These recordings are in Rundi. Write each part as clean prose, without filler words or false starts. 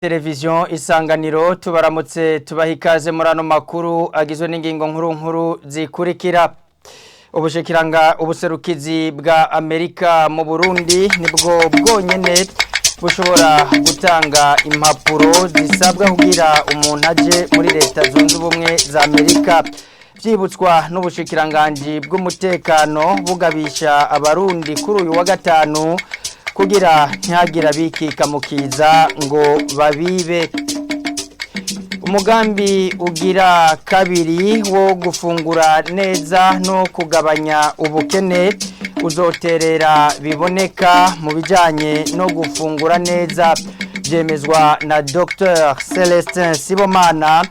Televiziyo Isanganiro, tubaramutse, tubaha ikaze muri ano makuru agizwe n'ingingo nkuru nkuru zikurikira: Ubushikiranga ubuserukizi bwa Amerika mu Burundi nibwo bwonyene bushobora gutanga impapuro zisabwa kugira umuntu aje muri Leta Zunze Ubumwe za Amerika. Vyibutswa n'ubushikiranganji bw'umutekano, bugabisha Abarundi kuri uyu wa gatanu kugira ntihagire abikika mukiza ngo babibe. Umugambi ugira kabiri wo gufungura neza no kugabanya ubukene uzoterera biboneka mu bijanye no gufungura neza, byemezwa na Dr Celestin Sibomana,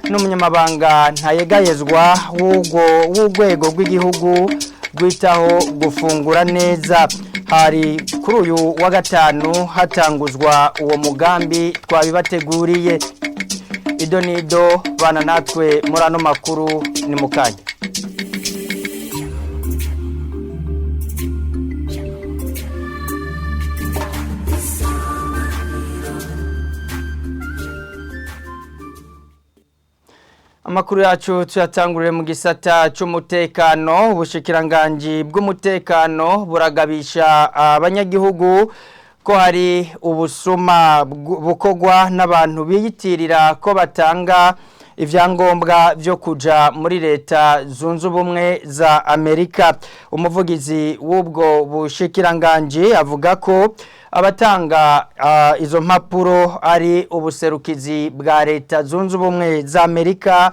n'umunyamabanga ntayegayezwa w'urwego rw'igihugu rwitaho gufungura neza. Hari kuri uyu wa gatanu hatanguzwa uwo mugambi, twabibateguriye ido nido. Bana natwe muri ano makuru, ni mukanya. Amakuru yacu tuyatangurire mu gisata c'umutekano. Ubushikiranganji bw'umutekano buragabisha abanyagihugu ko hari ubusuma bukorwa n'abantu biyitirira ko batanga ivyangombwa vyo kuja muri Leta Zunze Ubumwe za Amerika. Umuvugizi w'ubwo bushikiranganji avuga ko abatanga izo mpapuro ari ubuserukizi bwa Leta Zunze Ubumwe za Amerika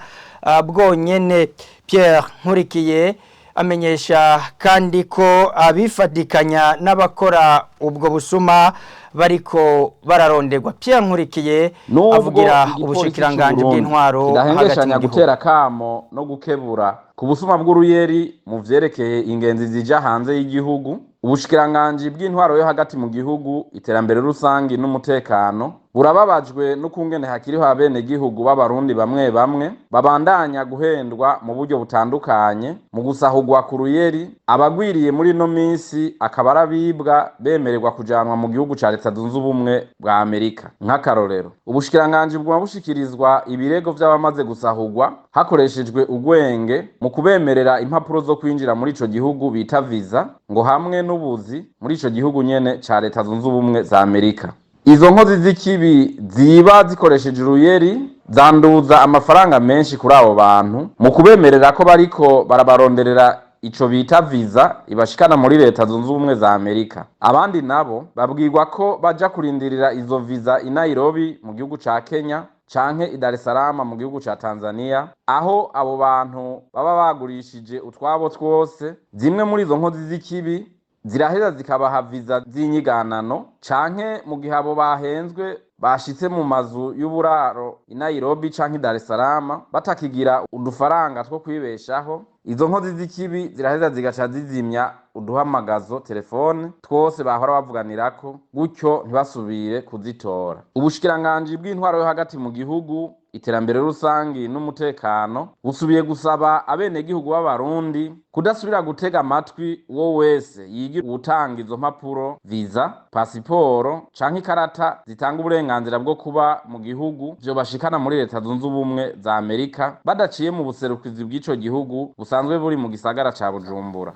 bwonyene. Pierre Nkurikiye amenyesha kandi ko abifatikanya n'abakora ubwo busuma bariko bararonderwa. Pierre Nkurikiye avugira ubushikiranganji bw'intwaro hagati mu gihugu. Gutera kamo no gukebura ku busuma bw'uruyeri mu vyerekeye ingenzi zija hanze y'igihugu, ubushikiranganji bw'intwaro yo hagati mu gihugu, iterambere rusangi n'umutekano burababajwe n'ukungene hakiriho abenegihugu b'Abarundi bamwe bamwe babandanya guhendwa mu buryo butandukanye mu gusahurwa ku ruyeri. Abagwiriye muri ino minsi akaba arabibwa bemererwa kujanwa mu gihugu ca Leta Zunze Ubumwe bwa Amerika. Nk'akarorero, ubushikiranganji buguma bushikirizwa ibirego vy'abamaze gusahurwa hakoreshejwe urwenge mu kubemerera impapuro zo kwinjira muri ico gihugu bita visa, ngo hamwe n'ubuzi muri ico gihugu nyene ca Leta Zunze Ubumwe za Amerika. Izo nkozi z'ikibi ziba zikoresheje uruyeri zanduza amafaranga menshi kuri abo bantu mu kubemerera ko bariko barabaronderera ico bita visa ibashikana muri Leta Zunze Ubumwe za Amerika. Abandi nabo babwirwa ko baja kurindirira izo visa i Nairobi mu gihugu ca Kenya canke i Dar es Salaam mu gihugu ca Tanzania, aho abo bantu baba bagurishije utwabo twose. Zimwe muri izo nkozi z'ikibi ziraheza zikabaha viza z'inyiganano, canke mu gihe abo bahenzwe bashitse mu mazu y'uburaro i Nairobi canke i Dar es Salaam batakigira udufaranga two kwibeshaho, izo nkozi z'ikibi ziraheza zigaca zizimya uduhamagazo telefone twose bahora bavuganirako, gutyo ntibasubire kuzitora. Ubushikiranganji bw'intwaro yo hagati mu gihugu, iterambere rusangi n'umutekano busubiye gusaba abenegihugu b'Abarundi kudasubira gutega amatwi uwo wese yigira uwutanga izo mpapuro visa, pasiporo canke ikarata zitanga uburenganzira bwo kuba mu gihugu vyobashikana muri Leta Zunze Ubumwe za Amerika badaciye mu buserukizi bw'ico gihugu busanzwe buri mu gisagara ca Bujumbura.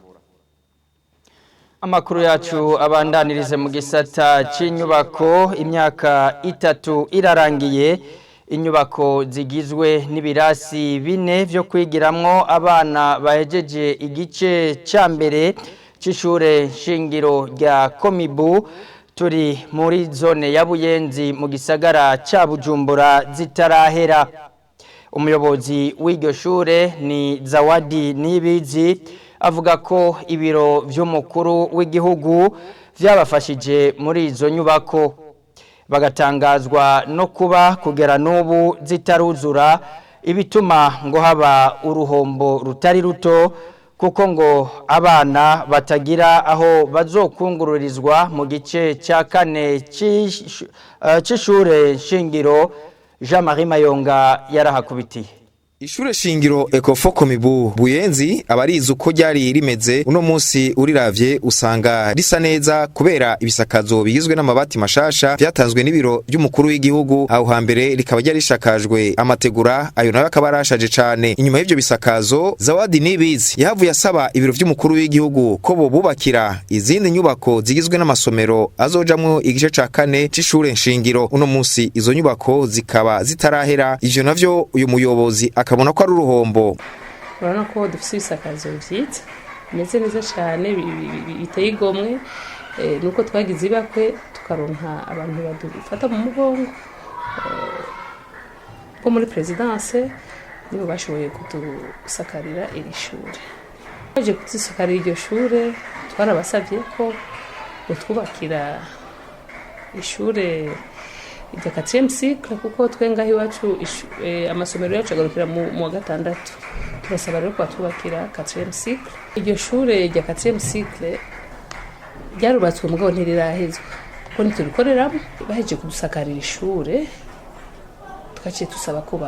Amakuru yacu abandanirize mu gisata c'inyubako. Imyaka 3 irarangiye inyubako zigizwe n'ibirasi bine vyo kwigiramwo abana bahejeje igice ca mbere c'ishure shingiro rya Komibu, turi muri zone ya Buyenzi mu gisagara ca Bujumbura, zitarahera. Umuyobozi w'iryo shure ni Zawadi Nibizi, avuga ko ibiro vy'umukuru w'igihugu vyabafashije muri izo nyubako, bagatangazwa no kuba kugera n'ubu zitaruzura, ibituma ngo haba uruhombo rutari ruto, kuko ngo abana batagira aho bazokungururizwa mu gice cya kane c'ishure shingiro. Jean Marie Mayonga yarahakubitiye. Ishure shingiro Ecofo Komibu Buyenzi abarizi uko ryari rimeze uno munsi uriravye usanga risa neza kubera ibisakazo bigizwe n'amabati mashasha vyatanzwe n'ibiro by'umukuru w'igihugu. Aho hambere rikaba ryari rishakajwe amategura, ayo nayo akaba arashaje cane. Inyuma y'ivyo bisakazo, Zawadi Nibizi yahavuye asaba ibiro vy'umukuru w'igihugu ko bobubakira izindi nyubako zigizwe n'amasomero azojamwo igice ca kane c'ishure nshingiro. Uno munsi izo nyubako zikaba zitarahera, ivyo navyo uyu muyobozi akabona ko ari uruhombo. Urabona ko dufite ibisakazo byiza bimeze neza cyane, biteye igomwe, nuko twagize ibakwe tukaronka abantu badufata mu mugongo bo muri perezidanse, nibo bashoboye kudusakarira iri shure. Baje kudusakarira iryo shure, twarabasabye ko botwubakira ishure rya quatrième cycle, kuko twe ngaho iwacu amasomero yacu agarukira mu wa gatandatu. Turasaba rero ko batwubakira quatrième cycle. Iryo shure rya quatrième cycle ryarubatswe, mugabo ntirirahezwa kuko ntiturikoreramwo. Bahejeje kudusakarira ishure, twaciye tusaba ko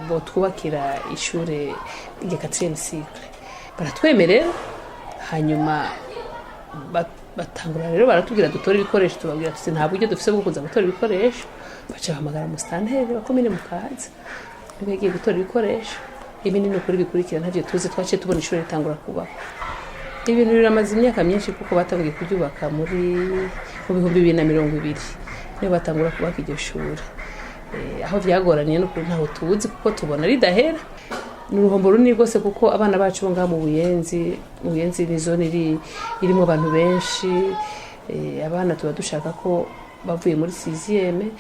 botwubakira ishure rya quatrième cycle, baratwemerera. Hanyuma batangura rero baratubwira dutore ibikoresho. Tubabwira tuti nta buryo dufise bwo kuza gutora ibikoresho. Baca bahamagara musitanteri wa komine Mukaza, niwe yagiye gutora ibikoresho. Ibindi ni ukuri bikurikira ntavyo tuzi. Twaciye tubona ishuri ritangura kubakwa. Ibintu biramaze imyaka myinshi, kuko batangiye kuryubaka muri mu 2020, niyo batangura kubaka iryo shure. Aho vyagoraniye no ntaho tuzi, kuko tubona ridahera. Ni uruhombo runini rwose, kuko abana bacu bo ngaha mu Buyenzi, mu Buyenzi ni zone irimo abantu benshi. Abana tuba dushaka ko bavuye muri sixième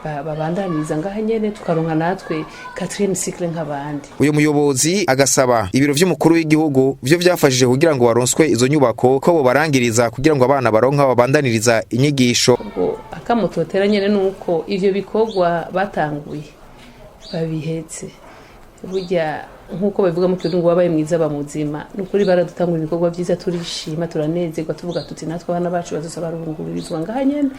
babandaniriza ngaha nyene, tukaronka natwe quatrième cycle nk'abandi. Uyu muyobozi agasaba ibiro vy'umukuru w'igihugu vyo vyafashije kugira ngo baronswe izo nyubako ko bobarangiriza kugira ngo abana baronka babandaniriza inyigisho. Ubwo akamutotera nyene nuko ivyo bikorwa batanguye babihetse. Burya nk'uko babivuga mu Kirundi ngo wabaye mwiza bamuzima. Ni ukuri baradutangura ibikorwa vyiza, turishima, turanezerwa, tuvuga tuti natwe abana bacu bazoza barungururizwa ngaha nyene.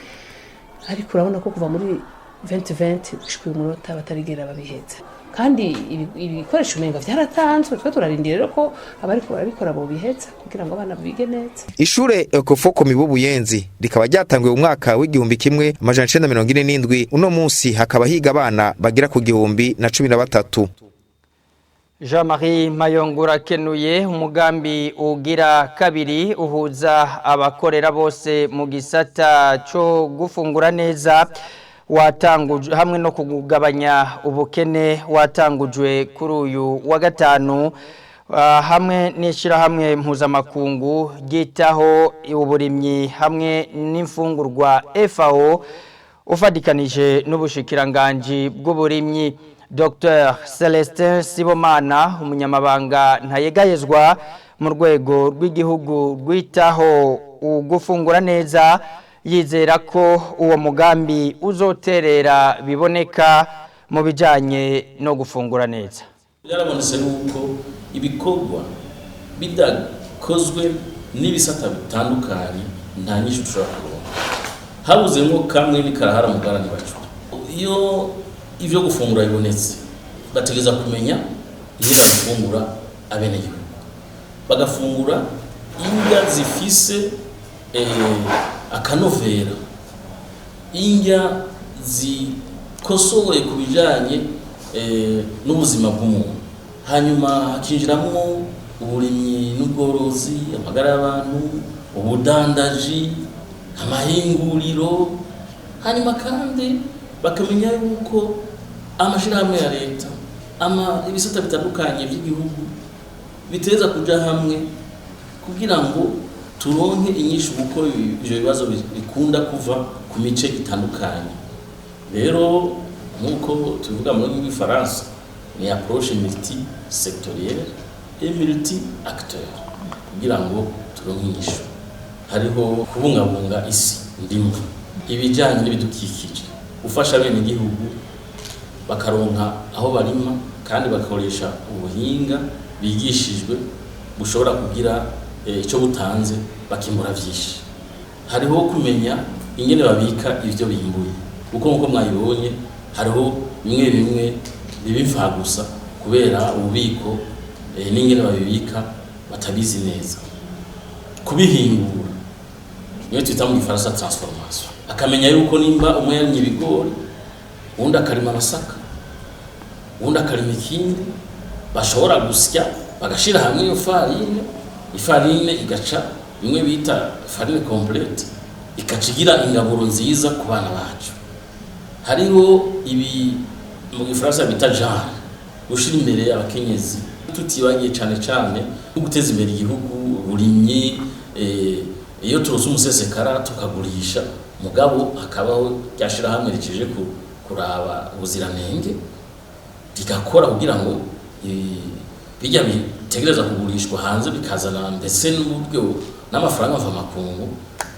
Ariko urabona ko kuva muri 2020 gushika uyu munota batarigera babiheza, kandi ibikoresho umenga vyaratanzwe. Twe turarindira rero ko abariko barabikora bobiheza kugira ngo abana bige neza. Ishure Ecofo Komibu Buyenzi rikaba ryatanguye mu mwaka w'1947. Uno munsi hakaba higa abana bagira ku 1013. Jean-Marie Mayongura kenuye. Umugambi ugira kabiri uhuza abakorera bose mu gisata cyo gufungura neza watangujwe hamwe no kugabanya ubukene watangujwe kuri uyu wa gatanu hamwe n'ishyirahamwe mpuzamakungu ryitaho uburimyi hamwe n'imfungurwa FAO, ufadikanije n'ubushikiranganji bw'uburimyi. Dr Celestin Sibomana, umunyamabanga ntayegayezwa mu rwego rw'igihugu rwitaho ugufungura neza, yizera ko uwo mugambi uzoterera biboneka mu bijyanye no gufungura neza. Byarabonetse yuko ibikorwa bidakozwe n'ibisata bitandukanye nta nyinshi ushobora kuronka, habuzemo kamwe ni karahara mugara ntibacura. Iyo ivyo gufungura bibonetse, bategereza kumenya ingene bafungura. Abenegihugu bagafungura indya zifise akanovera, indya zikosoye ku bijanye n'ubuzima bw'umuntu. Hanyuma hakinjiramwo uburimyi n'ubworozi, amagara y'abantu, ubudandaji, amahinguriro. Hanyuma kandi bakamenya yuko amashirahamwe ya leta, ama ibisata bitandukanye by'igihugu biteza kuja hamwe kugira ngo turonke inyishu, kuko ivyo bibazo bikunda kuva ku mice itandukanye. Rero nk'uko tubivuga mu rurimi rw'igifaransa, ni approche multi sectorielle et multi acteur kugira ngo turonke inyishu. Hariho kubungabunga isi ndimwa, ibijyanye n'ibidukikije, gufasha bene igihugu bakaronka aho barima kandi bagakoresha ubuhinga bigishijwe bushobora kugira icyo butanze, bakimbura vyinshi. Hariho kumenya ingene babika ivyo bimbuye, kuko nkuko mwabibonye hariho bimwe bimwe. Biba gusa kubera ububiko n'ingene babibika batabizi neza. Kubihingura niyo twita mu gifaransa transformation, akamenya yuko nimba umwe yarimye ibigori, uwundi akarima amasaka, uwundi akarima ikindi, bashobora gusya bagashira hamwe iyo farine, ifarine igaca bimwe bita farine complète, ikaca igira ingaburo nziza ku bana bacu. Hariho ibi mu gifaransa bita genre, gushira imbere abakenyezi, tutibagiye cane cane no guteza imbere igihugu, uburimyi. Iyo turonse umusesekara tukagurisha, mugabo hakabaho ryashirahamwe ricije kuraba ubuziranenge, rigakora kugira ngo bijya bitegereza kugurishwa hanze, bikazana ndetse n'uburyo n'amafaranga mvamakungu,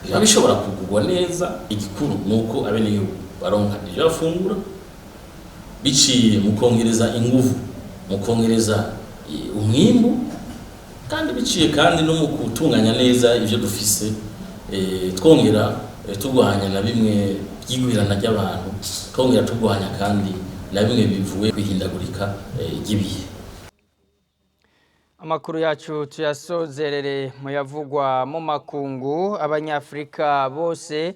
biba bishobora kugurwa neza. Igikuru ni uko abenegihugu baronka ivyo bafungura biciye mu kongereza inguvu, mu kongereza umwimbu, kandi biciye kandi no mu gutunganya neza ivyo dufise, twongera turwanya na bimwe by'igwirana ry'abantu, twongera turwanya kandi na bimwe bivuye kwihindagurika ry'ibihe. Amakuru yacu tuyasozerere mu yavugwa mu makungu. Abanyafrika bose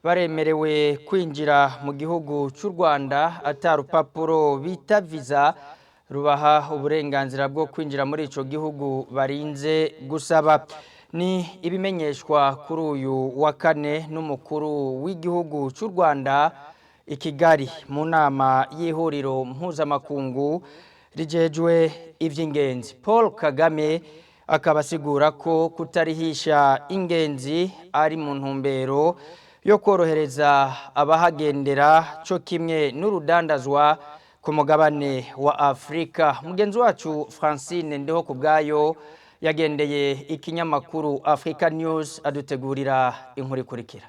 baremerewe kwinjira mu gihugu cy'u Rwanda ata rupapuro bita visa rubaha uburenganzira bwo kwinjira muri ico gihugu barinze gusaba. Ni ibimenyeshwa kuri uyu wa kane n'umukuru w'igihugu cy'u Rwanda i Kigali mu nama y'ihuriro mpuzamakungu rijejwe ivy'ingenzi. Paul Kagame akaba asigura ko kutarihisha ingenzi ari mu ntumbero yo korohereza abahagendera co kimwe n'urudandazwa ku mugabane wa Afrika. Mugenzi wacu Francine Ndeho kubwayo yagendeye ikinyamakuru Africa News adutegurira inkuru ikurikira.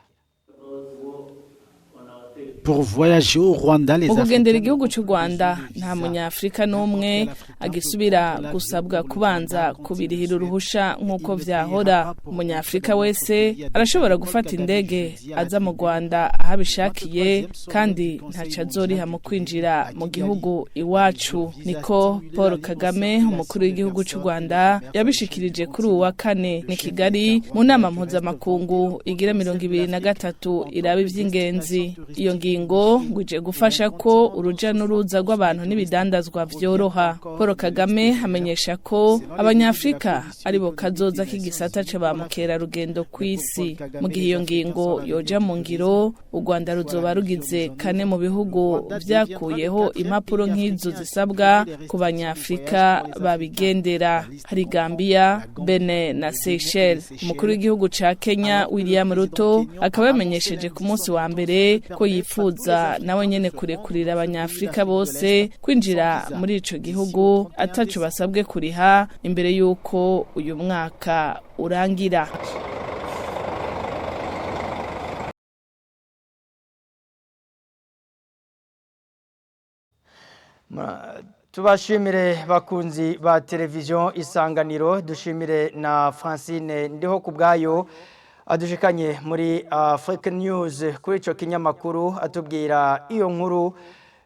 Pour voyager au Rwanda, les Mu kugendera Africains igihugu cy'u Rwanda, nta munyafurika n'umwe agisubira gusabwa kubanza kubirihira uruhusha nk'uko vyahora. Umunyafurika wese arashobora gufata indege aza mu Rwanda aho abishakiye, kandi ntaco azoriha mu kwinjira mu gihugu iwacu. Niko Paul Kagame, umukuru w'igihugu cy'u Rwanda, yabishikirije kuri uwu wa kane ni Kigali mu nama mpuzamakungu igira 23 iraba ivy'ingenzi. Iyo ngingo ngo ije gufasha ko uruja n'uruza rw'abantu n'ibidandazwa vyoroha. Paul Kagame amenyesha ko abanyafrika aribo kazoza k'igisata ca ba mukerarugendo kw'isi. Mu gihe iyo ngingo yoja mu ngiro, u Rwanda ruzoba rugize kane mu bihugu vyakuyeho impapuro nk'izo zisabwa ku banyafrika babigendera. Hari Gambia, Benin na Seychelles. Umukuru w'igihugu ca Kenya William Ruto akaba yamenyesheje ku munsi wa mbere ko yifuza nawe nyene kurekurira abanyafrika bose kwinjira muri ico gihugu ataco basabwe kuriha imbere y'uko uyu mwaka urangira. Tubashimire bakunzi ba televiziyo Isanganiro, dushimire na Francine Ndiho kubwayo adushikanye muri Africa News kuri ico kinyamakuru atubwira iyo nkuru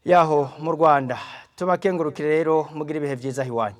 yaho mu Rwanda. Tubakengurukire rero, mugira ibihe vyiza hiwanyu.